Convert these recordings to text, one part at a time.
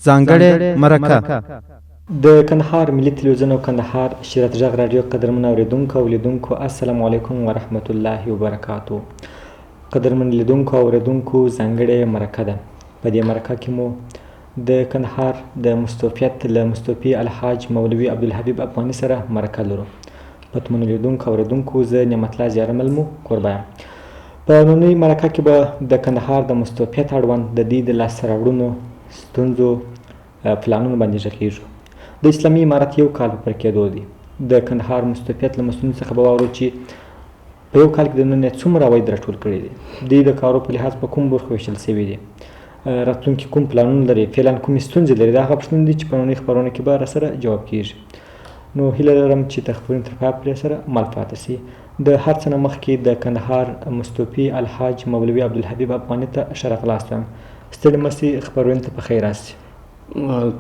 ځانګړې مرکه. د کندهار ملي تلویزیون او کندهار شریعت غږ راډیو قدرمن اوریدونکو او لیدونکو، السلام علیکم ورحمت الله وبرکاتو. قدرمن لیدونکو او اوریدونکو، ځانګړې مرکه ده. په دې مرکه کې مو د کندهار د مستوفیت له مستوفي الحاج مولوي عبدالحبیب افغاني سره مرکه لرو. پتمنو لیدونکو او اوریدونکو، زه نعمت الله زیارمل مو کوربه یم. په ننۍ مرکه کې به د کندهار د مستوفیت اړوند د دوی د لاسته راوړنو، ستونزو، پلانونو باندې غږیږو. د اسلامي امارت یو کال په پوره کېدو دی. د کندهار مستوفیت له مسؤلینو څخه به واورو چې په یو کال کې د نن څومره عواید راټول کړي دي، دوی د کارو په لحاظ په کوم برخو ویشل شوي دي، راتلونکي کوم پلانونه لري، فعلا کومې ستونزې لري. دا هغه پوښتنې دي چې په ننۍ خپرونه کې به راسره جواب کیږي. نو هیله لرم چې تر خپرونې تر پایه پورې سره مل پاتې شئ. د هر څه نه مخکې د کندهار مستوفي الحاج مولوي عبدالحبیب افغاني ته ښه راغلاست وایم. ستړي مه شئ، خپرونې ته په خیر راشئ.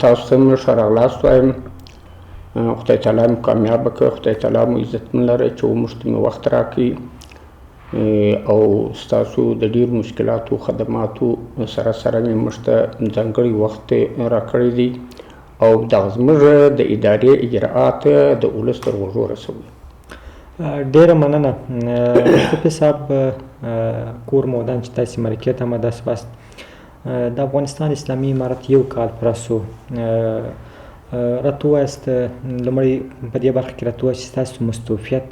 تاسو ته مې ښه راغلاست وایم. خدای تعالی مو کامیابه کړه، خدای تعالی مو عزتمن لره چې وموږ ته مې وخت راکړي او ستاسو د ډېرو مشکلاتو خدماتو سره سره مې موږ ته ځانګړی وخت راکړی دی او دغه زموږ د ادارې اجراعات د ولس تر غوږو رسوي. ډېره مننه مستوفي صاحب، کور مو ودان چې تاسې مرکې ته آماده سواست. د افغانستان اسلامي امارت یو کال پوره سو. راته ووایاست، لومړی په دې برخه کې راته ووایاست چې ستاسو مستوفیت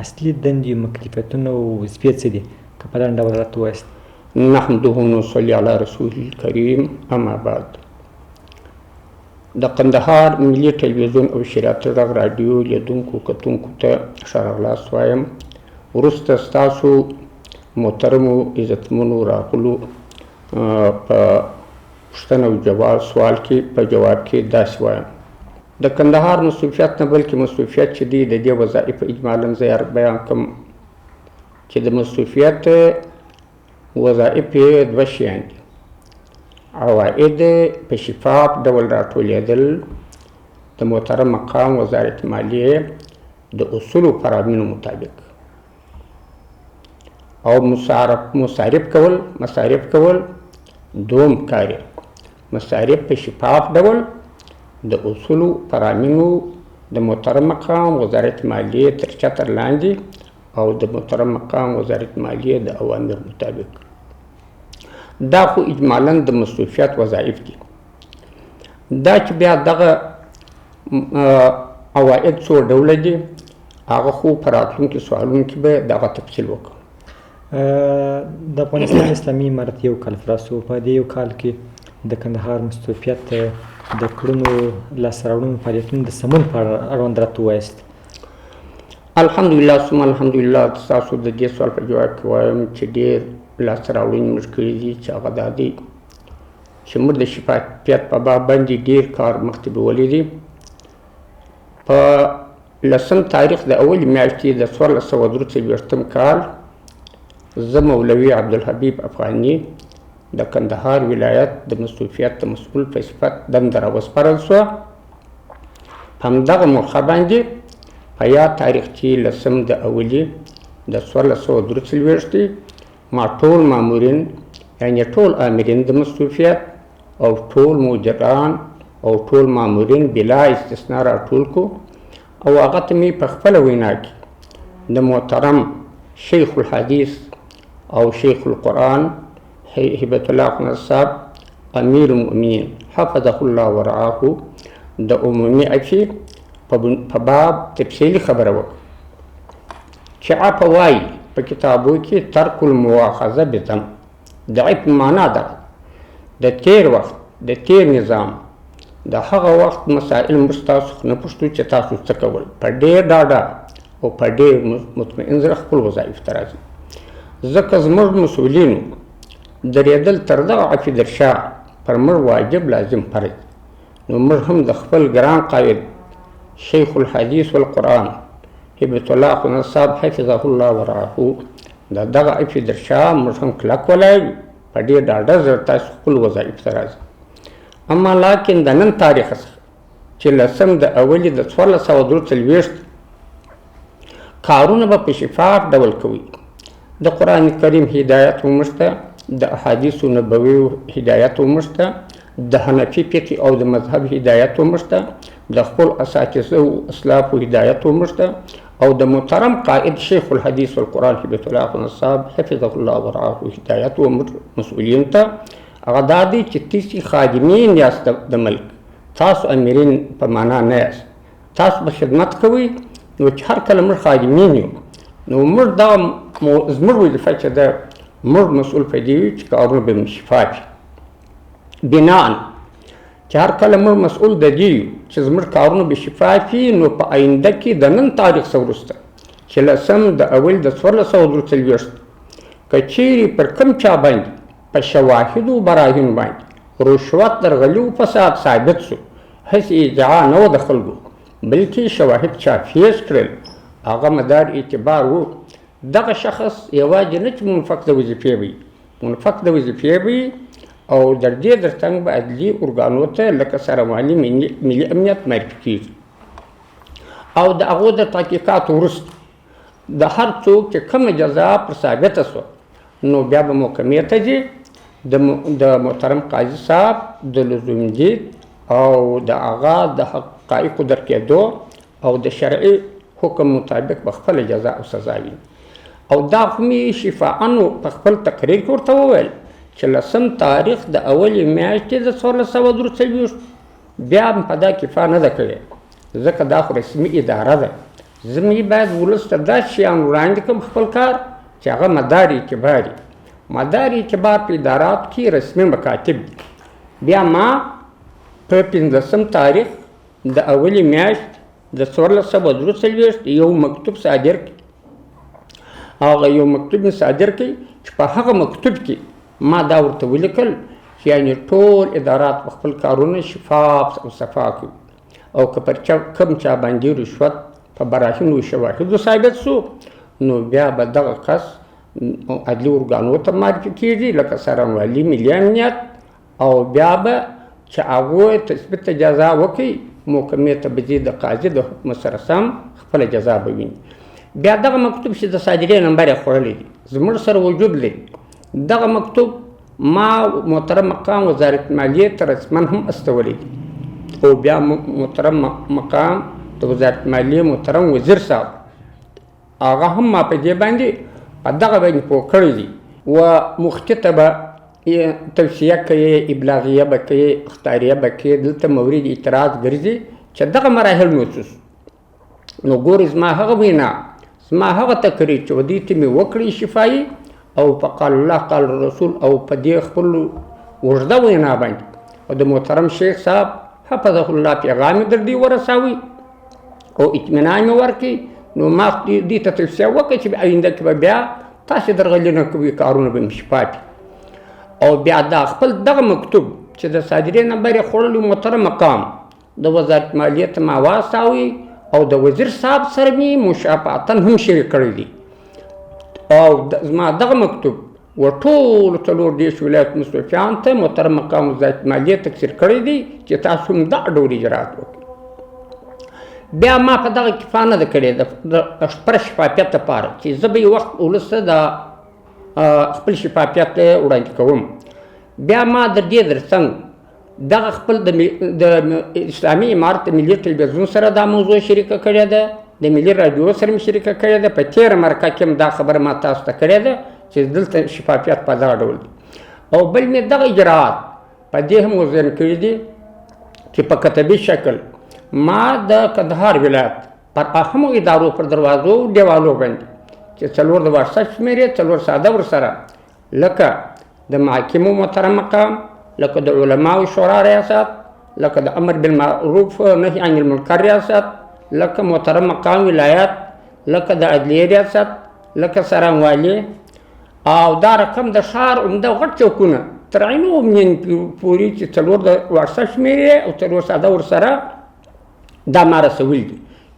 اصلي دندې، مکلفیتونه او وظیفې څه دي، که په لنډ ډول راته ووایاست. نحمده ونصلي علی رسول الکریم، اما بعد. د قندهار ملي ټلویزیون او شریعت غږ راډیو لیدونکو کتونکو ته ښه راغلاست وایم. وروسته ستاسو محترمو عزتمنو راغلو په پوښتنه او جواب سوال کې په جواب کې داسې وایم: د کندهار مستوفیت نه بلکې مستوفیت چې دی، د دې وظایف اجمالاً زه بیان کوم چې د مستوفیت وظایف یې دوه شیان دي: عواید په شفاف ډول راټولېدل د محترم مقام وزارت مالیې د اصولو فرامینو مطابق، او مصارف کول. مصارف کول دوم کار، مصارف په شفاف ډول د اصولو فرامینو د محترم مقام وزارت مالیې تر چتر لاندې او د محترم مقام وزارت مالیې د اوامر مطابق. دا خو اجمالاً د مستوفیت وظایف دي. دا چې بیا دغه عواید څو ډوله دي، هغه خو په راتلونکي سوالونو کې به دغه تفصیل وکړم. د افغانستان اسلامي امارت یو کال پوره سو. په دې یو کال کې د کندهار مستوفیت د کړنو، لاسته راوړنو، فعالیتونو د سمون په اړه اړوند راته ووایاست. الحمدلله ثم الحمدلله، ستاسو د دې سوال په جواب کې وایم چې ډېر لاسته راوړنې موږ کړي دي، چې هغه دا دی چې موږ د شفافیت په باب باندې ډېر کار مخکې بیولی دی. په لسم تاریخ د اولې میاشتې د 1443 کال زه مولوي عبدالحبیب افغاني د کندهار ولایت د مستوفیت د مسؤل په صفت دنده راوسپارل شوه. په همدغه موقع باندې په یاد تاریخ چې لسم د اولې د 1443 دی، ما ټول مامورین، یعنی ټول آمرین د مستوفیت او ټول مدیران او ټول مامورین بلا استثنا راټول کو او هغه ته مې په خپله وینا کې د محترم شیخ الحدیث او شیخ القرآن هبت الله اخوند صاحب امیر المؤمنین حفظه الله ورعاه د عمومي عفې په باب تفصیلي خبره وکړه چې عفه وایي په کتابو کې ترک المواخذه بذنب. د عفو معنا ده د تیر وخت، د تیر نظام، د هغه وخت مسائل موږ تاسو نه پوښتو چې تاسو څه کول. په ډېر ډاډه او په ډېر مطمئن زړه خپل وظایف ته راځي، ځکه زموږ مسؤلینو درېدل تر دغه عفې در شا پر موږ واجب لازم فرض. نو موږ هم د خپل ګران قائد شیخ الحدیث والقرآن هبت الله اخوند صاحب حفظه الله ورعاه د دغه عفې در شا موږ هم کلک ولاړ یو، په ډېر ډاډه زړه تاسو خپل وظایف ته راځئ. اما لاکن د نن تاریخ څخه چې لسم د اولې د 1443 کارونه به په شفاف ډول کوي. د قرآن کریم هدایت وموږ ته، د احادیثو نبوي هدایت وموږ ته، د حنفي فقې او د مذهب هدایت و موږ ته، د خپل اساتذه او اسلافو هدایت و موږ ته، او د محترم قائد شیخ الحدیث والقرآن هبت الله اخوند صاحب حفظه الله ورعاه هدایت و موږ مسؤلین ته. هغه دا دی چې تاسې خادمین یاست د ملک، تاسو امیرین په معنا نه یاست، تاسو به خدمت کوئ. نو چې هر کله موږ خادمین یو، نو موږ دا زموږ وظیفه چې ده، موږ مسؤل په دې یو چې کارونه به مو شفاف وي. بناءً چې هر کله موږ مسؤل د دې یو چې زموږ کارونه به شفاف وي، نو په آینده کې د نن تاریخ څخه وروسته چې لسم د اول د 1443 که چیرې پر کوم چا باندې په شواهدو براهینو باندې رشوت، درغلي او فساد ثابت شو، هسې ادعا نه وه د خلکو، بلکې شواهد چا پیش کړل، هغه مدار اعتبار و، دغه شخص یوازې نه چې منفک د وظیفې وي، منفک د وظیفې وي او در دې در څنګ به عدلي ارګانو ته لکه څارنوالي ملي امنیت معرفي کېږي. او د هغو د تحقیقاتو وروسته د هر څوک چې کومه جزا پر ثابته شوه، نو بیا به محکمې ته ځي، د محترم قاضي صاحب د لزوم دید او د هغه د حقایقو در کېدو او د شرعي حکم مطابق به خپله جزا او سزا ویني. او دا خو مې شفاعاً په خپل تقریر کې ورته وویل چې لسم تاریخ د اولې میاشتې د 1443 بیا هم په دا کفا نه ده کړې، ځکه دا خو رسمي اداره ده. زه مې باید ولس ته داسې شیان وړاندې کړم خپل کار چې هغه مدار اعتبار وي. مدار اعتبار په اداراتو کې رسمي مکاتب دي. بیا ما په 15 تاریخ د اولې میاشت د 1443 یو مکتوب صادر کړ. هغه یو مکتوب مې صادر کړ چې په هغه مکتوب کې ما دا ورته ولیکل چې یعنې ټول ادارات په خپل کارونه شفاف او صفا کوي، او که پر کوم چا باندې رشوت په براهینو شواهدو ثابت شو، نو بیا به دغه کس عدلي ارګانو ته معرفي کېږي لکه څارنوالي ملي امنیت، او بیا به چې هغوی تثبیت جزا وکړي، محکمې ته به ځي، د قاضي د حکم سره سم خپله جزا به ویني. بیا دغه مکتوب چې د صادرې نمبر یې خوړلی دی زموږ سره وجود لري، دغه مکتوب ما محترم مقام وزارت مالیې ته رسما هم استولی دی، او بیا محترم مقام د وزارت مالیې محترم وزیر صاحب هغه هم ما په دې باندې په دغه باندې پوه کړی دی. و مفتي ته به توصیه کوي، ابلاغیه به کوي، اخطاریه به کوي، دلته مورد اعتراض ګرځي چې دغه مراحل نو څه شو. نو ګورې زما هغه وینا، زما هغه تقریر چې ودې ته مې وکړې شفایي او په قال الله قال رسول او په دې خپل اوږده وینا باندې او د محترم شیخ صاحب حفظه الله پیغام مې در دې ورساوی او اطمینان مې ورکړي، نو ما دې ته توصیه وکړه چې آینده کې به بیا تاسې درغلي نه کوئ، کارونه به مې شفاف وي. او بیا دا خپل دغه مکتوب چې د صادرې نمبر یې خوړلی محترم مقام د وزارت مالیې ته ما واستاوی او د وزیر صاحب سره مې مشافهتاً هم شریک کړی دی. او زما دغه مکتوب و ټولو 34 ولایت مستوفیان ته محترم مقام وزارت مالیې تکثیر کړی دی چې تاسو هم دا ډول اجرات وکړئ. بیا ما په دغه کفا نه ده کړې د پر شفافیت لپاره چې زه به یو وخت ولس ته د خپل شفافیت وړاندې کوم. بیا ما د دې ترڅنګ دغه خپل د اسلامي امارت د ملي تلویزیون سره دا موضوع شریکه کړې ده، د ملي راډیو سره مې شریکه کړې ده. په تېره مرکه کې هم دا خبره ما تاسو ته کړې ده چې دلته شفافیت په دغه ډول دی. او بل مې دغه اجراات په دې هم وزن کړي دي چې په کتبي شکل ما د کندهار ولایت پر اهمو ادارو پر دروازو او دیوالو باندې چې 4 د واټساپ شمېرې، 4 ساده ورسره لکه د محاکمو محترم مقام، لکه د علماو شورا ریاست، لکه د امر بالمعروف نهي عن المنکر ریاست، لکه محترم مقام ولایت، لکه د عدلیې ریاست، لکه څارنوالي، او دا رقم د ښار عمده غټ چوکونه تر عینو مېنې پورې چې 4 د واټساپ شمېرې او 4 ساده ورسره دا ما رسولي دي.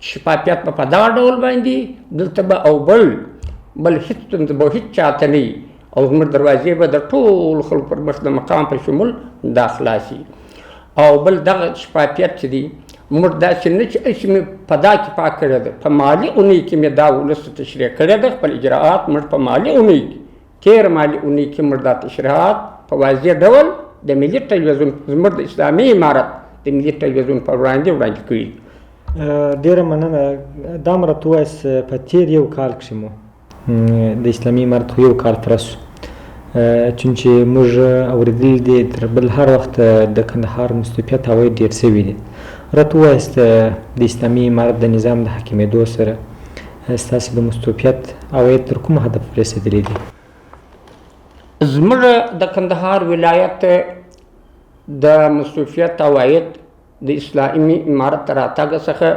شفافیت به په دغه ډول باندې دلته به او بل هېڅ ستونزه به هېڅ چاته نه وي، او زموږ دروازې به د ټولو خلکو پر مخ د مقام په شمول دا خلاصي. او بل دغه شفافیت چې دی موږ داسې نه چې هسې مې په دا کې پاک کړې ده، په مالي اونۍ کې مې دا ولس ته تشریح کړې ده خپل اجراات. موږ په مالي اونۍ کې، تېره مالي اونۍ کې موږ دا تشریحات په واضح ډول د ملي تلویزیون، زموږ د اسلامي امارت د ملي تلویزیون په وړاندې وړاندې کړي. ډېره مننه. دا مو راته ووایاست، په تېر یو کال کښې مو د اسلامي امارت خو یو کال پوره شو، چون چې موږ اورېدلي دي تر بل هر وخت د کندهار مستوفیت عواید ډېر شوي دي. راته ووایاست د اسلامي امارت د نظام د حاکمېدو سره ستاسې د مستوفیت عواید تر کومه هدف رسېدلي دي؟ زموږ د کندهار ولایت د مستوفیت عواید د اسلامي امارت تر راتګ څخه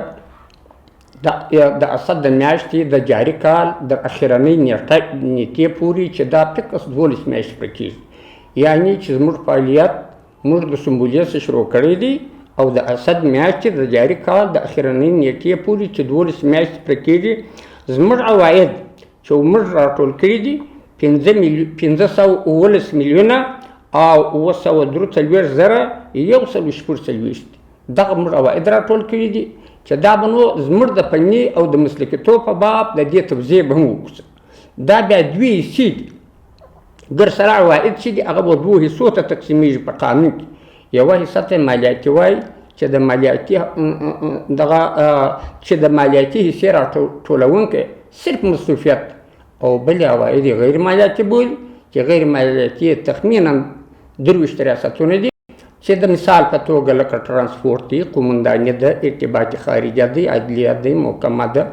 د اسد د میاشتې د جاري کال د اخرنۍ نېټې پورې چې دا فکس 12 میاشتې پرې کېږي، یعنې چې زموږ فعالیت موږ د سنبلې څخه شروع کړی دی او د اسد میاشتې د جاري کال د اخرنۍ نېټې پورې چې 12 میاشتې پرې کېږي، زموږ عواید چې موږ راټول کړي دي 517 میلیونه او 743 زره 146. دغه موږ عواید راټول کړي دي چې دا به نو زموږ د فني او د مسلکیتوب په باب د دې توضیح به هم وکړو. دا بیا دوې حصې دي، ګر سره عواید چې دي هغه به دوو حصو ته تقسیمېږي په قانون کې. یوه حصه ته مالیاتي وایي چې د مالیاتي دغه چې د مالیاتي حصې راټولونکی صرف مستوفیت، او بلې عواید غیر مالیاتي بولي چې غیر مالیاتي تخمینا 23 ریاستونه دي، چې د مثال په توګه لکه ترانسپورت دی، قومنداني ده، ارتباط خارجه دی، عدلیه دی، محکمه ده،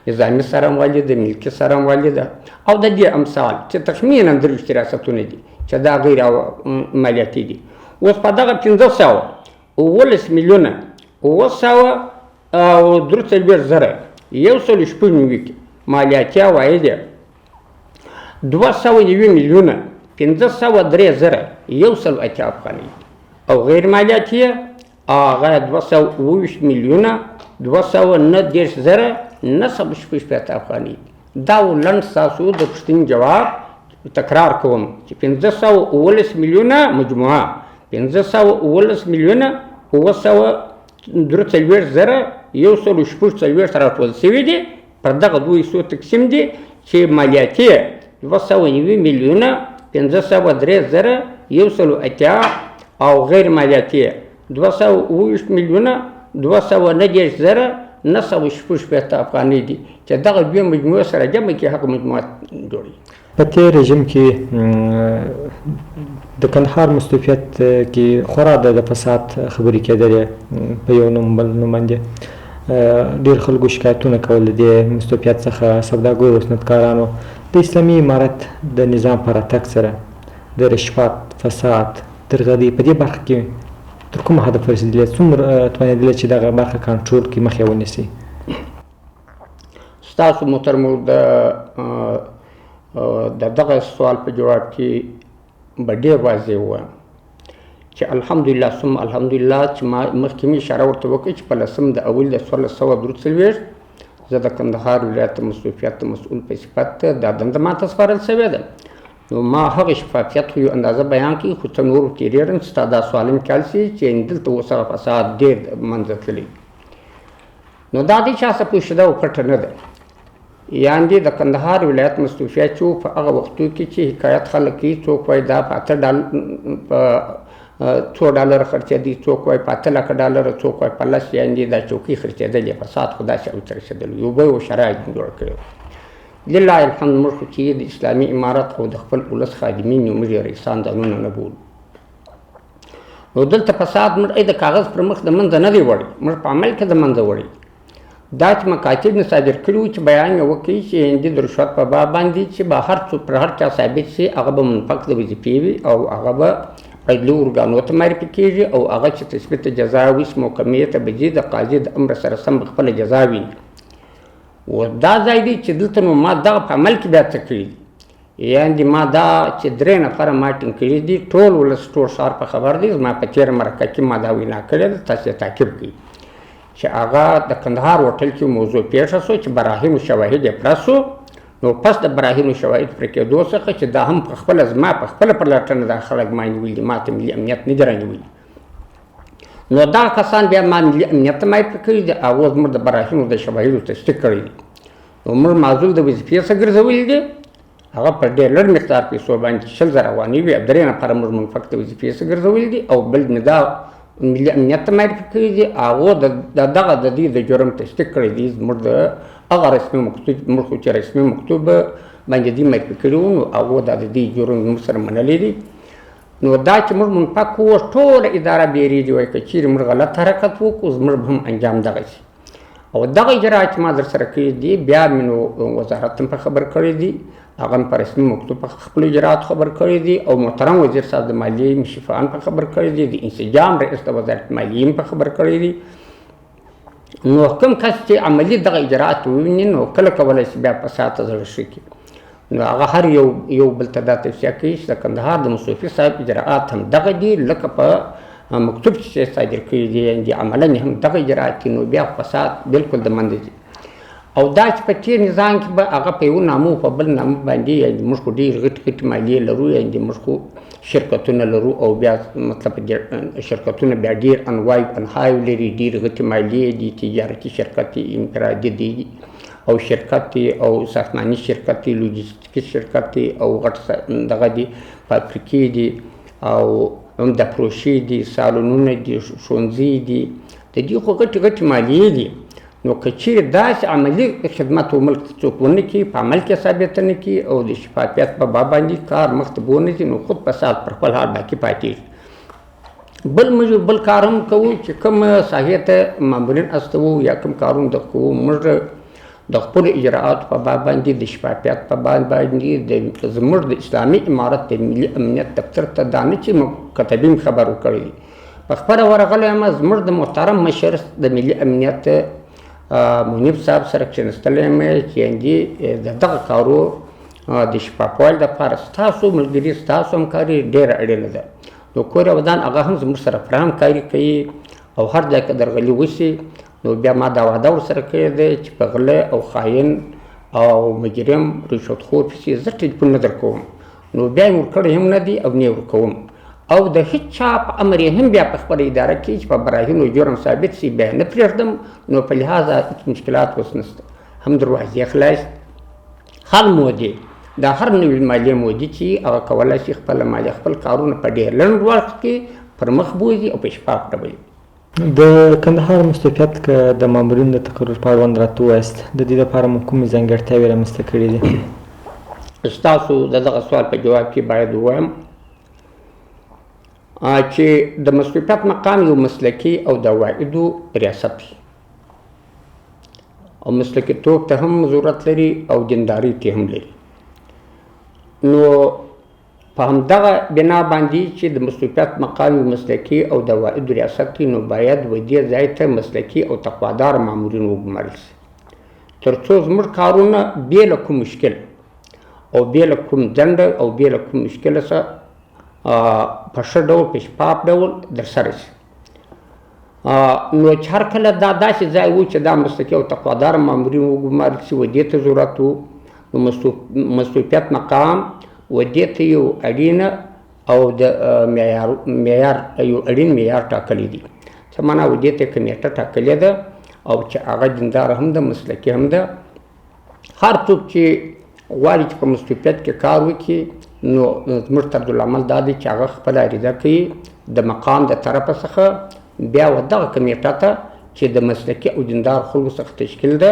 نظامي څارنوالي ده، ملکي څارنوالي ده او د دې امثال چې تخمینا 23 ریاستونه دي چې دا غیر مالیاتي دي. اوس په دغه 517 میلیونه 743 زره 196 کې مالیاتي عواید 290 میلیونه 503 زره 180 افغانۍ دي، او غیر مالیاتي هغه 227 میلیونه 239 زره 966 افغانۍ دي. دا و لنډ ستاسو د پوښتنې جواب. تکرار کوم چې 517 میلیونه مجموعه 517 میلیونه 743 زره 146 راټول شوي دي، پر دغه دوو حصو تقسیم دي چې مالیاتي 290 میلیونه 503 زره 180 او غیر مالیاتي 227 میلیونه 239 زره 966 افغانۍ دي چې دغه دوې مجموعې سره جمع کړي هغه مجموعه جوړوي. په تېر رژیم کې د کندهار مستوفیت کې خورا د فساد خبرې کېدلې، په یو نوم بل نوم باندې ډېر خلکو شکایتونه کول د دې مستوفیت څخه، سوداګرو، صنعتکارانو. د اسلامي امارت د نظام په راتګ سره د رشوت، فساد، درغلۍ په دې برخه کې تر کومه هدف رسېدلې؟ څومره توانېدلی چې دغه برخه کنټرول کړي، مخه یې ونیسي؟ ستاسو محترمو د دغه سوال په جواب کې به ډېر واضح ووایم چې الحمدلله ثم الحمدلله چې ما مخکې مې اشاره ورته وکړه چې په لسم د اول د 1443 زه د کندهار ولایت مستوفیت مسؤل په صفت دا دنده ماته سپارل شوې ده. نو ما هغه شفافیت خو یو اندازه بیان کړي، خو څه نور تېرېږم چې ستا دا سوال هم کال شي چې دلته اوس هغه فساد ډېر منځه تللی. نو دا د چا څه پوښېده او پټه نه ده، یعنې د کندهار ولایت مستوفیت چې په هغه وختو کې چې حکایت خلک کوي، څوک وایي دا په اته ډال په څو ډالر خرڅېدی، څوک وایي په 8 لکه ډالر، څوک وایي په 10، یعنې دا چوکۍ خرڅېدلې. فساد خو داسې اوج ته رسېدلی، یو به یو شرایط جوړ کړی وو. لله الحمد موږ خو چې د اسلامي امارت او د خپل ولس خادمین یو، موږ یې رئیسان ځانونه نه بولو. نو دلته فساد موږ د کاغذ پر مخ د منځه نه دی وړی، موږ په عمل کې د منځه وړي. دا چې مکاتب مې صادر کړي وو چې بیان یې وکړي چې هندي د رشوت په باب باندې چې به هر څوک پر هر چا ثابت شي هغه به منفک د وظیفې وي او هغه به عدلي ارګانو ته معرفي کېږي او هغه چې تثبیت جزا وشي محکمې ته به ځي، د قاضي د امر سره سم به خپله جزا ویني. اوس دا ځای دی چې دلته نو ما دغه په عمل کې بیا څه کړي دي، یعنې ما دا چې درې نفره ما ټینګ کړي دي، ټول ولس ټول ښار په خبر دی. زما په تېره مرکه کې ما دا وینا کړې ده، تاسې یې تعقیب کړئ چې هغه د کندهار هوټل کې موضوع پېښه شو چې براهین شواهد یې پرس شو. نو پس د براهین شواهد پر کېدو څخه چې دا هم په خپله زما په خپله پلټنه دا خلک ما نیولي دي، ما ته ملي امنیت نه دي رانیولي. نو دا کسان بیا ما ملي امنیت ته معرفي کړي دي، هغو زموږ د براهینو د شواهدو تصدیق کړی دی. نو موږ معزول د وظیفې څخه ګرځولي دي. هغه په ډېر لږ مقدار پیسو باندې 20,000 افغانۍ وي، 3 نفره موږ منفک د وظیفې څخه ګرځولي دي او بل مې دا ملي امنیت ته معرفي کړي دي. هغو دغه د دوی د جرم تصدیق کړی دی. زموږ د هغه رسمي مکتوب، موږ خو چې رسمي مکتوب باندې دوی معرفي کړي وو، نو هغو دا د دوی جرم موږ سره منلی دی. نو دا چې موږ منفک وو، ټوله اداره بیریږي، وایي که چیرې موږ غلط حرکت وکړو زموږ به هم انجام دغه شي. او دغه اجراءات چې ما در سره کړي دي، بیا مې نو وزارت هم په خبر کړی دی، هغه هم په رسمي مکتوب په خپلو اجرااتو خبر کړی دی، او محترم وزیر صاحب د مالیې مشرفان په خبر کړی دی، د انسجام رئیس د وزارت مالیې هم په خبر کړی دی. نو کوم کس چې عملي دغه اجراات وویني، نو کله کولی شي بیا فساد ته زړه ښه کړي. نو هغه هر یو بل ته دا توصیه کوي چې د کندهار د مستوفي صاحب اجراات هم دغه دي، لکه په مکتوب چې صادر کړي دي، یعنې عملاً هم دغه اجراات دي، نو بیا فساد بالکل د منځه ځي. او دا چې په تېر نظام کې به هغه په یو نامه او په بل نامه باندې، یعنې موږ خو ډېر غټ غټ مالیې لرو، یعنې موږ خو شرکتونه لرو، او بیا مطلب شرکتونه بیا ډېر انواع انحاو لري، ډېر غټې مالیې دي، تجارتي شرکت دي، انفرادي دي، او شرکت دی، او ساختماني شرکت دی، لوجستیکي شرکت دی، او غټ دغه دي، فابریکې دي، او هم د فروشي دي، سالونونه دي، ښوونځي دي، د دې خو غټې غټې مالیې دي. نو که چیرې داسې عملي خدمت و ملک ته څوک ونه کړي، په عمل کې ثابته نه کړي، او د شفافیت په باب باندې کار مخته بونه ځي، نو خود فساد پر خپل حال باقي پاتېږي. بل موږ بل کار هم کوو چې کوم ساحې ته مامورین استوو یا کوم کارونه د کوو، موږ د خپلو اجرااتو په باب باندې، د شفافیت په باب باندې، د زموږ د اسلامي امارت د ملي امنیت دفتر ته دا نه چې موږ کتبي هم خبر ورکړی دی، په خپله ورغلی یم، زموږ د محترم مشر د ملي امنیت منیب صاحب سره کښېنستلی یم چې یعنې د دغه کارو د شفافوالي دپاره ستاسو ملګري، ستاسو همکاري ډېره اړینه ده. نو کور ودان هغه هم زموږ سره پوره همکاري کوي، او هر ځای که درغلي وشي، نو بیا ما دا وعده ورسره کړې ده چې په غله او خاین او مجرم رشوتخور پسې زه ټلیفون نه درکوم. نو بیا یې ورکړی هم نه دی او نه یې ورکوم، او د هیڅ چا په امر یې هم بیا په خپله اداره کې چې په براهینو جرم ثابت شي بیا یې نه پرېږدم. نو په لحاظه هېڅ مشکلات اوس نشته، هم دروازې خلاص، هر مودې دا هر نوې مالیې مودې چې هغه کولی شي خپله مالیه خپل کارونه په ډېر لنډ وخت کې پر مخ بوځي او په شفاف ډول. د کندهار مستوفیت که د مامورینو د تقرر په اړوند راته ووایاست، د دې لپاره مو کومې ځانګړتیاوې رامنځته کړې دي؟ ستاسو د دغه سوال په جواب کې باید ووایم چې د مستوفیت مقام یو مسلکي او د عوایدو ریاست دی، او مسلکي توب ته هم ضرورت لري او دیندارۍ ته هم لري. نو په همدغه بنا باندې چې د مستوفیت مقام یو مسلکي او د عوایدو ریاست دی، نو باید و دې ځای ته مسلکي او تقوادار مامورین وګمارل شي، تر څو زموږ کارونه بې له کوم مشکل او بې له کوم ځنډ او بې له کوم مشکل څخه په ښه ډول په شفاف ډول درسره شي. نو چې هر کله دا داسې ځای و چې دا مسلکي او تقوادار مامورین وګمارل شي، و دې ته ضرورت و، نو مستوفیت مقام و دې ته یو اړینه او د معیار یو اړین معیار ټاکلی دی. څه معنا و دې ته کمیټه ټاکلې ده، او چې هغه دیندار هم ده، مسلکي هم ده. هر څوک چې غواړي چې په مستوفیت کې کار وکړي، نو زموږ طرزالعمل دا دی چې هغه خپله عریضه کوي د مقام د طرفه څخه، بیا و دغه کمیټه ته چې د مسلکي او دیندار خلکو څخه تشکیل ده،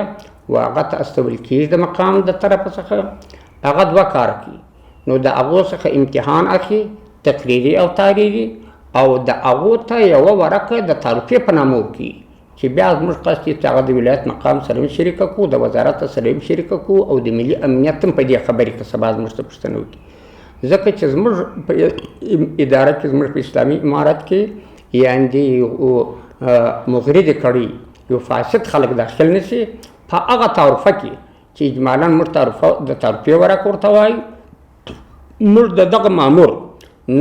و هغه ته استول کېږي د مقام د طرفه څخه. هغه دوه کاره کوي، نو د هغو څخه امتحان اخلي، تقریري او تحریري، او د هغو ته یوه ورقه د تعرفې په نامه ورکوي چې بیا زموږ قصد دی چې هغه د ولایت مقام سره هم شریکه کړو، د وزارت سره هم شریکه کړو، او د ملي امنیت هم په دې خبرې که سبا زموږ څخه پوښتنه وکړي. ځکه چې زموږ په اداره کې، زموږ په اسلامي امارت کې یعنې مغرضې کړۍ یو فاسد خلک داخل نه شي، په هغه تعرفه کې چې اجمالاً موږ د تعرفې ورقه ورته وایو، موږ د دغه مامور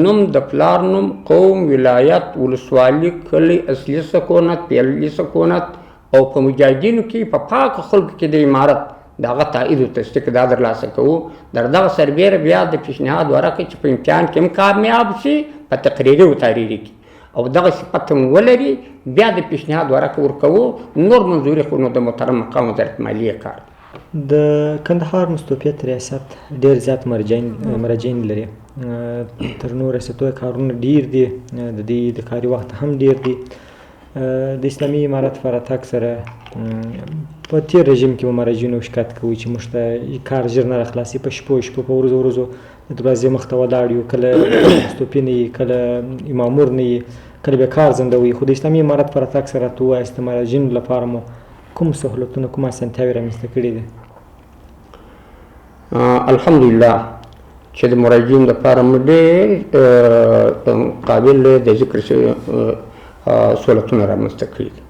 نوم، د پلار نوم، قوم، ولایت، ولسوالي، کلی، اصلي سکونت، پیلي سکونت، او په مجاهدینو کې په پاکو خلکو کې د امارت د هغه تایید او تصدیق دا درلاسه کوو. در دغه سربېره بیا د پیشنهاد ورقه چې په امتحان کې هم کامیاب شي په تقریري او تحریري کې، او دغه صفت هم ولري، بیا د پیشنهاد ورقه ورکوو. نور منظوري خو نو د محترم مقام وزارت مالیې کار دی. د کندهار مستوفیت ریاست ډېر زیات مراجعین لري، تر نورو ریاستو یې کارونه ډېر دي، د دوی د کاري وخت هم ډېر دي. د اسلامي امارت په راتګ سره په تېر رژیم کې به مراجعینو شکایت کوي چې موږ ته کار ژر نه راخلاصي، په شپو شپو په ورځو ورځو د دروازې مخ ته ولاړ یو، کله مستوفي نه یي، کله مامور نه یي، کله بیا کار ځنډوي. خو د اسلامي امارت په راتګ سره راته ووایاست د مراجعینو لپاره مو کوم سهولتونه، کوم اسانتیاوې رامنځته کړي دي؟ الحمدلله چې د مراجعینو لپاره مو ډېر قابل د ذکر سهولتونه رامنځته کړي دي.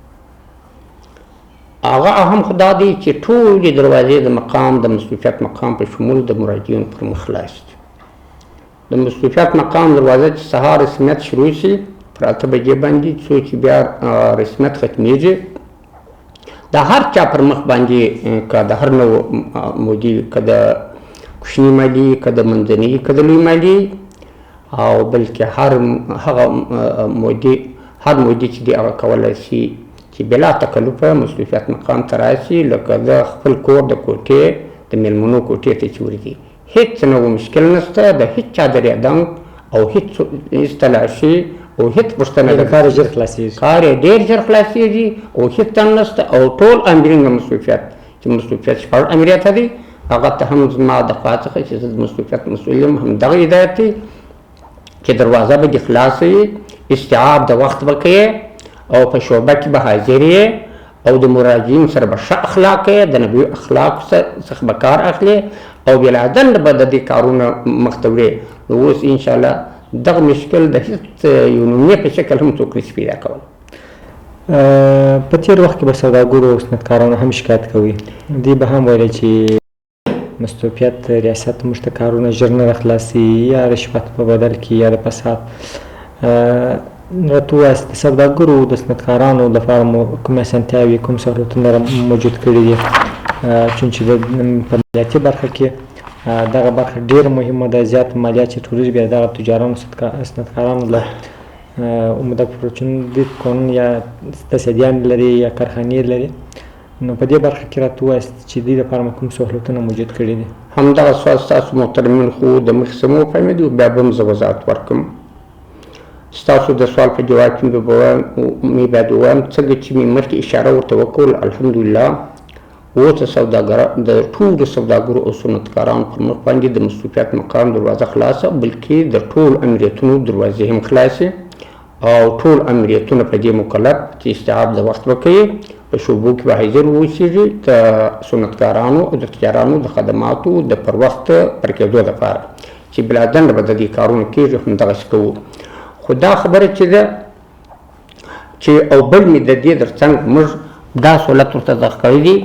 هغه اهم خو دا دی چې ټولې دروازې د مقام، د مستوفیت مقام په شمول د مراجعینو پر مخ خلاص دي. د مستوفیت مقام دروازه چې سهار رسمیت شروع شي پر 8 بجې باندې، څو چې بیا رسمیت ختمیږي، د هر چا پر مخ باندې، که د هر نوع مودي، که د کوچني مالي، که د منځني، که د لوی مالي، او بلکې هر هغه مودي، هر مودي چې دی هغه کولی شي چې بلا تکلفه مستوفیت مقام ته راشي، لکه د خپل کور د کوټې د میلمنو کوټې ته چې ورځي، هېڅ نوع مشکل نشته، د هېڅ چا د ریادنګ او هېڅ تلاشي او هېڅ پوښتنه د کار ژر خلاصېږي، کار یې ډېر ژر خلاصېږي او هېڅ تن نشته. او ټول امرین د مستوفیت چې مستوفیت 6 امریته دی، هغه ته هم زما د خوا څخه چې زه د مستوفیت مسؤل یم همدغه هدایت دی چې دروازه به دې خلاصه وي، استیعاب د وخت به کوې او په شعبه کې به حاضر یې او د مراجعینو سره به ښه اخلاق کوې، د نبوي اخلاقو څخه به کار اخلې او بلادن به د دې کارونه مخته وړې. نو اوس انشاءالله دغه مشکل د هېڅ یو نمونې په شکل هم څوک نشي پیدا کولی. په تېر وخت کې به سوداګرو او صنعتکارانو هم شکایت کوي، دوی به هم ویل چې مستوفیت ریاست موږ ته کارونه ژر نه راخلاصي، یا رشوت په بدل کې یا د فساد. راته ووایاست د سوداګرو د صنعتکارانو لپاره مو کومې اسانتیاوې، کوم سهولتونه موجود کړي دي؟ چون چې په مالیاتي برخه کې دغه برخه ډېره مهمه ده، زیات مالیات چې ټولېږي بیا دغه تجارانو صنعتکارانو له عمده پروچون دي قانون یا تصدیان لري یا کارخانې لري، نو په دې برخه کې راته ووایاست چې دوی لپاره مو کوم سهولتونه موجود کړي دي؟ همدغه سوال ستاسو محترمین خو د مخې څخه مو وفهمېدو، بیا به هم زه وضاحت ورکړم. ستاسو د سوال په جواب کې مې باید ووایم څنګه چې مې مخکې اشاره ورته وکړل، الحمدلله اوس د ټولو سوداګرو او صنعتکارانو پر مخ باندې د مستوفیت مقام دروازه خلاصه، بلکې د ټولو امریتونو دروازې هم خلاصې او ټول امریتونه په دې مکلف چې استیعاب د وخت وکړي، په شعبو کې به حاضر واوسېږي د صنعتکارانو او د تجارانو د خدماتو د پر وخت پر کېدو دپاره چې بلا ځنډه به د دې کارونو کېږي، همدغسې کوو. خو دا خبره چې ده چې او بل مې د دې تر څنګ موږ دا سهولت ورته دغه کړی دی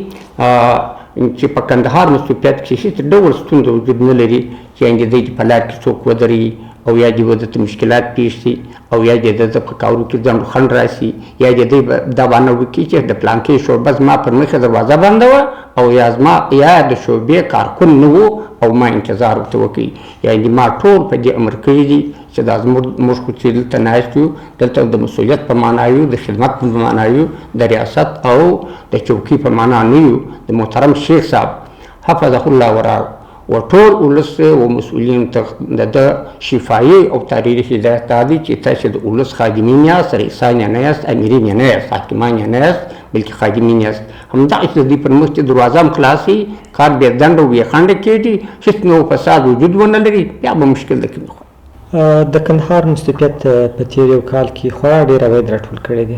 چې په کندهار مستوفیت کې هېڅ ډول ستونزه وجود نه لري چې یعنې دی په لار کې څوک ودروي او یا دې ورته مشکلات پېښ شي او یا دې د ده په کارو کې ځنډ خنډ راشي، یا دې دی دا بانه وکړي چې د پلانکې شعبه زما پر مخې دروازه بنده وه او یا زما یا د شعبې کارکن نه و او ما انتظار ورته وکړي. یعنې ما ټول په دې امر کړي دي چې دا موږ خو چې دلته ناست یو، دلته د مسؤلیت په معنا یو، د خدمت په معنا یو، د ریاست او د چوکۍ په معنا نه یو. د محترم شیخ صاحب حفظه الله ورعاه و ټول ولس و مسؤلین ته د ده شفایي او تحریري هدایت دا دی چې تاسې د ولس خادمین یاست، رئیسان یې نه یاست، امیرین یې نه یاست، حاکمان یې نه یاست، بلکې خادمین یاست. همدغسې د دوی پر مخ چې دروازه هم خلاصه وي، کار بې ځنډه او بې خنډه کېږي، هېڅ نوع فساد وجود ونه لري، بیا به مشکل د کومې خوا. د کندهار مستوفیت په تېر یو کال کې خورا ډېر عواید راټول کړي دي.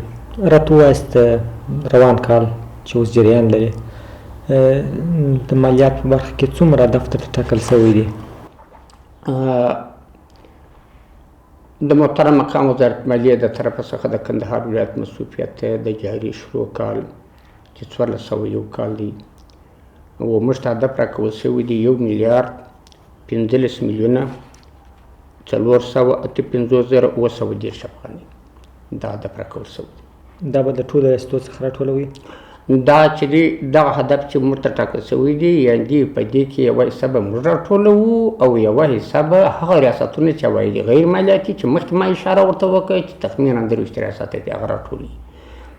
راته ووایاست روان کال چې اوس جریان لري د مالیات په برخه کې څومره هدف درته ټاکل شوی دی؟ د محترم مقام وزارت مالیې د طرفه څخه د کندهار ولایت مستوفیت ته د جاري شروع کال چې 1401 کال دی و موږ ته هدف راکول شوی دی 1 میلیارد 15 میلیونه 458 730 افغانۍ دا هدف راکول شوی دی. دا به د ټولو ریاستو څخه راټولوي؟ دا چې دی دغه هدف چې موږ ته ټاکل شوی دی، یعنې په دې کې یوه حصه به موږ راټولوو او یوه حصه به هغه ریاستونه چې عواید غیر مالیاتي چې مخکې ما اشاره ورته وکړه چې تخمینا 23 ریاسته دي هغه راټولوي.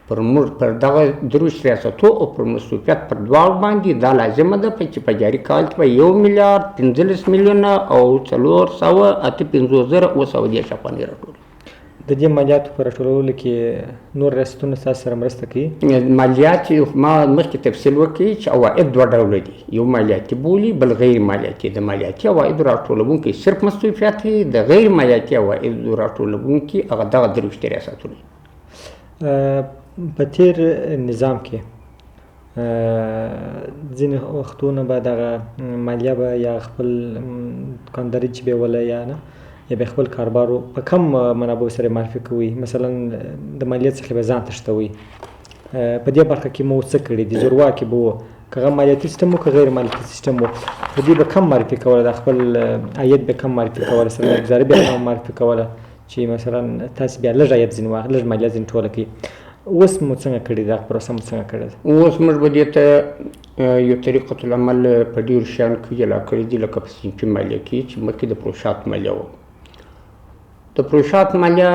پر موږ پر دغه 23 ریاستو او پر مستوفیت پر دواړو باندې دا لازمه ده چې په جاري کال کې به 1 میلیارد 15 میلیونه او 458,730 افغانۍ راټولوي. د دې مالیاتو په راټولولو کې نور ریاستونه ستاسو سره مرسته کوي؟ مالیات ما مخکې تفصیل وکړي چې عواید دوه ډوله دي، یو مالیاتي بولي بل غیر مالیاتي. د مالیاتي عوایدو راټولوونکي صرف مستوفیت دی، د غیر مالیاتي عوایدو راټولوونکي هغه دغه 23 ریاستونه. په تېر نظام کې ځینې وختونه به دغه مالیه به یا خپل دکانداري چې به وله یا نه یا به خپل کاربار په کم منابعو سره معرفي کوي، مثلا د مالیې څخه به ځان تښتوي. په دې برخه کې مو څه کړي دي؟ زورواکي به وو، که هغه مالیاتي سیستم و که غیر مالیاتي سیستم و، خو دوی به کم معرفي کوله، د خپل عاید به کم معرفي کوله، سرمایه ګذاري به کم معرفي کوله چې مثلا تاسې بیا لږ عاید ځینې واخلئ، لږ مالیه ځینې ټوله کړئ. اوس مو څنګه کړې ده؟ پروسه مو څنګه کړې ده؟ اوس موږ به دې ته یو طریقة العمل په ډېرو شیانو کې جلا کړي دي، لکه په صنفي مالیه کې چې مخکې د فروشات مالیه وه. د فروشات مالیه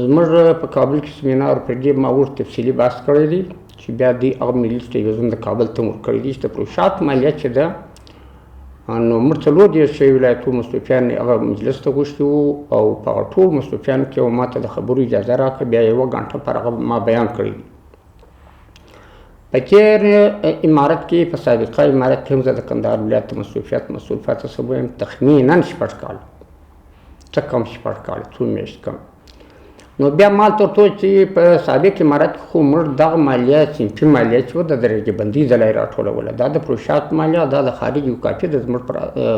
زموږ په کابل کې سیمینار پر دې ما اوږد تفصیلي بحث کړی دی چې بیا دوی هغه ملي تلویزیون د کابل ته هم ورکړی دی چې د فروشات مالیه چې ده، نو موږ 34 ولایتو مستوفیان هغه مجلس ته غوښتي وو او په هغه ټول مستوفیانو کې ما ته د خبرو اجازه راکړه، بیا یوه ګنټه پر هغه ما بیان کړی دی. په تېر امارت کې، په سابقه امارت کې هم زه د کندهار ولایت د مستوفیت مسؤل پاتې شوی یم، تخمیناً 6 کاله، څه کم 6 کاله، څو میاشتې کم. نو بیا مال تر څو چې په سابق امارت کې خو موږ دغه مالیه صنفي مالیه چې وه د درجه بندۍ د لارې راټولوله، دا د فروشات مالیه، دا د خارج یو کافي د زموږ پر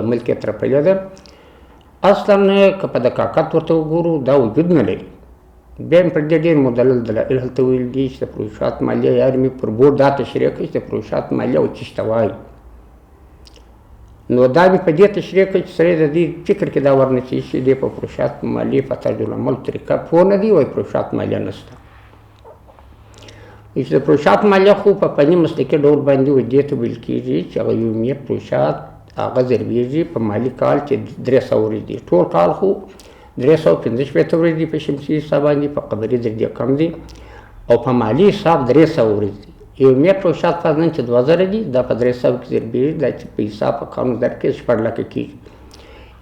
ملک یې ترپلې ده. اصلاً که په دقاقت ورته وګورو دا وجود نه لري. بیا مې پر دې ډېر مدلل دلایل هلته ویل دي چې د فروشات مالیه یار مې پر بورډ دا تشریح کړه چې د فروشات مالیه او څه ته وایي. نو دا مې په دې تشریح کړه چې سړی د دې فکر کې دا ورنه شي چې دی په فروشات مالیې په طرز العمل طریقه پوه نه دی، وایي فروشات مالیه نشته. چې د فروشات مالیه خو په فني مسلکي ډول باندې و دې ته ویل کېږي چې هغه یومیه فروشات هغه ضربېږي په مالي کال چې 300 ورځې دي، ټول کال خو 365 ورځې دي په شمسي حساب باندې، په قمري تر دې کم دي، او په مالي حساب 300 ورځې دي. یومیه فروشات فرضاً چې 2000 دي، دا په 300 کې ضربېږي، دا چې په حساب په قانون در کې 6 لکه کېږي.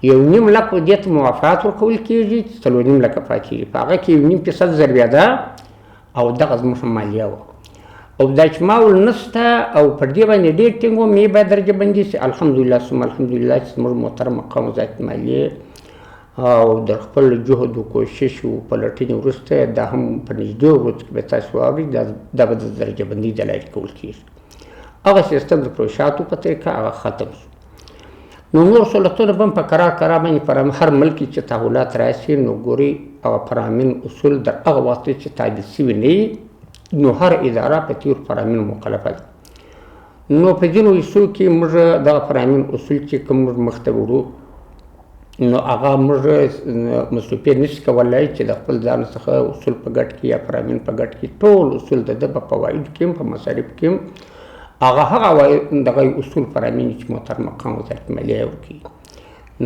1.5 لک دې ته موافقات ورکول کېږي چې 4.5 لکه پاتېږي، په هغه کې 1.5% ضربېده او دغه زموږ مالیه وه. او دا چې ما ول نشته او پر دې باندې ډېر ټینګ وم، مې باید درجه بندي شي. الحمدلله ثم الحمدلله چې زموږ محترم مقام وزارت مالیې او د خپل جهد و کوشش و پلټنې وروسته دا هم په نږدې ورځو کې به تاسو واورئ، دا به د درجه بندۍ د لارې کول کېږي. هغه سیستم د فروشاتو په طریقه هغه ختم شو. نو نور سهولتونه به هم په کرار کرار باندې پر هر ملک کې چې تحولات راشي، نو ګورئ هغه فرامین اصول در هغه وخت چې تعدیل شوي نه وي، نو هر اداره په تېرو فرامینو مکلفه ده. نو په ځینو حصو کې موږ دغه فرامین اصول چې کوم موږ مخته وړو، نو هغه موږ مستوفي نشي کولی چې د خپل ځان څخه اصول په ګټ کې یا فرامین په ګټ کې ټول اصول د ده په فوایدو کې هم په مصارف کې هم هغه هغه دغه اصول فرامین چې محترم مقام وزارت مالیه یې ورکوي.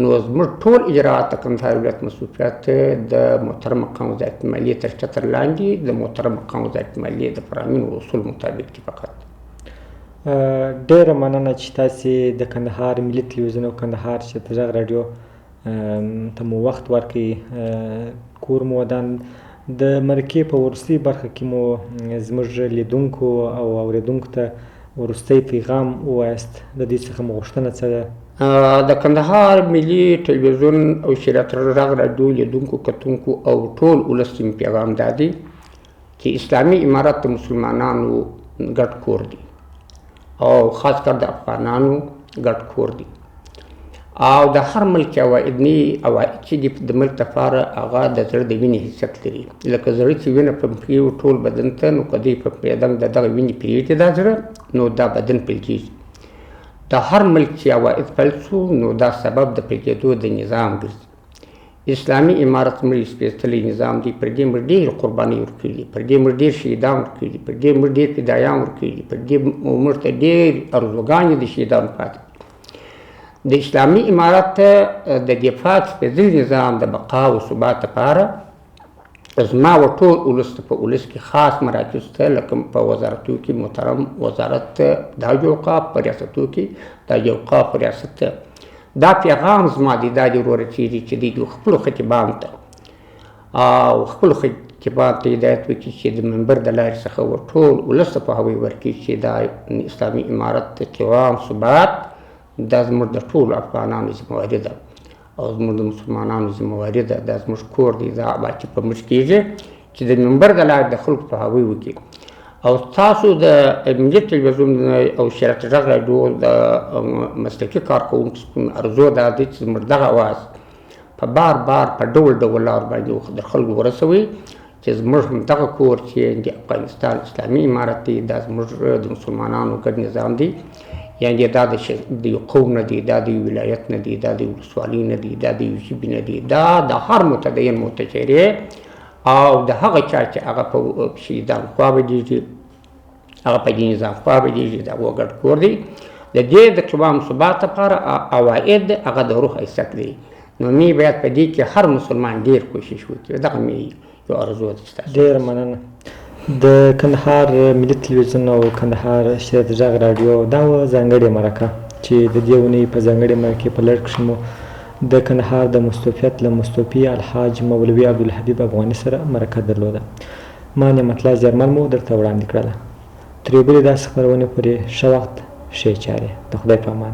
نو زموږ ټول اجراعات د کندهار ولایت مستوفیت د محترم مقام وزارت مالیې تر چتر لاندې د محترم مقام وزارت مالیې د فرامین او اصول مطابق دي فقط. ډېره مننه چې تاسې د کندهار ملي تلویزیون او کندهار شریعت غږ راډیو ته مو وخت ورکړئ. کور مو ودان. د مرکې په وروستۍ برخه کې مو زموږ لیدونکو او اورېدونکو ته وروستی پیغام ووایاست، د دې څخه مو غوښتنه څه ده؟ د کندهار ملي تلویزیون او شریعت غږ راډیو لیدونکو، کتونکو او ټول ولس ته مې پیغام دا دی چې اسلامي امارت د مسلمانانو ګډ کور دی او خاص کر د افغانانو ګډ کور دی، او د هر ملک عواید نه عواید چې دي د ملک لپاره هغه د زړه د وینې حیثیت لري. لکه زړه چې وینه پمپوي ټول بدن ته، نو که دی په بدن د دغه وینې پرېږدي دا زړه، نو دا بدن پلکېږي. د هر ملک چې عواید پیل شو، نو دا سبب د پلکېدو د نظام ګرځي. اسلامي امارت زموږ سپېڅلی نظام دی، پر دې موږ ډېرې قربانۍ ورکړي دي، پر دې موږ ډېر شهیدان ورکړي دي، پر دې موږ ډېر فدایان ورکړي دي، پر دې موږ ته ډېر ارزوګانې د شهیدانو پاتې دي. د اسلامي امارت د دفاع سپېڅلي نظام د بقا او ثبات لپاره زما و ټول ولس ته، په ولس کې خاص مراکز ته، لکه په وزارتو کې محترم وزارت ته د حج اوقاف، په ریاستو کې د حج اوقاف ریاست ته دا پیغام زما دی، دا دې ورسېږي چې دوی د خپلو خطیبانو ته او خپلو خطیبانو ته هدایت وکړي چې د منبر د لارې څخه و ټول ولس ته پوهاوی ورکړي چې دا اسلامي امارت قوام ثبات دا زموږ د ټولو افغانانو ذمه ده او زموږ د مسلمانانو ذمه واري ده، دا زموږ کور دی، دا آبادي په موږ کېږي چې د منبر د لارې د خلکو پوهاوی وکړي. او تاسو د ملي تلویزیون او شریعت غږ راډیو د مسلکي کارکوونکو څخه ارزو دا دی چې زموږ دغه اواز په بار بار په ډول ډول لارو باندې د خلکو ورسوي چې زموږ هم دغه کور چې د افغانستان اسلامي امارت دی، دا زموږ د مسلمانانو ګډ نظام دی، یعنې دا د یو قوم نه دی، دا د یو ولایت نه دی، دا د یو ولسوالۍ نه دی، دا د یو ژبې نه دی، دا د هر متدین متشرع او د هغه چا چې هغه په شهیدان خوا بدېږي، هغه په دې نظام خوا بدېږي، د هغو ګډ کور دی. د دې د قوام ثبات لپاره عواید هغه د روح حیثیت لري، نو مې باید په دې کې هر مسلمان ډېر کوشش وکړي. دغه مې یو ارزو ده چې تاسو. ډېره مننه. د کندهار ملي تلویزیون او کندهار شریعت غږ راډیو دا وه ځانګړې مرکه چې د دې اونۍ په ځانګړې مرکې په لړ کښې مو د کندهار د مستوفیت له مستوفي الحاج مولوي عبدالحبیب افغاني سره مرکه درلوده. ما نعمت الله زیارمل مو درته وړاندې کړله. تر یو بلې داسې خپرونې پورې ښه وخت، ښې چارې. د خدای په امان.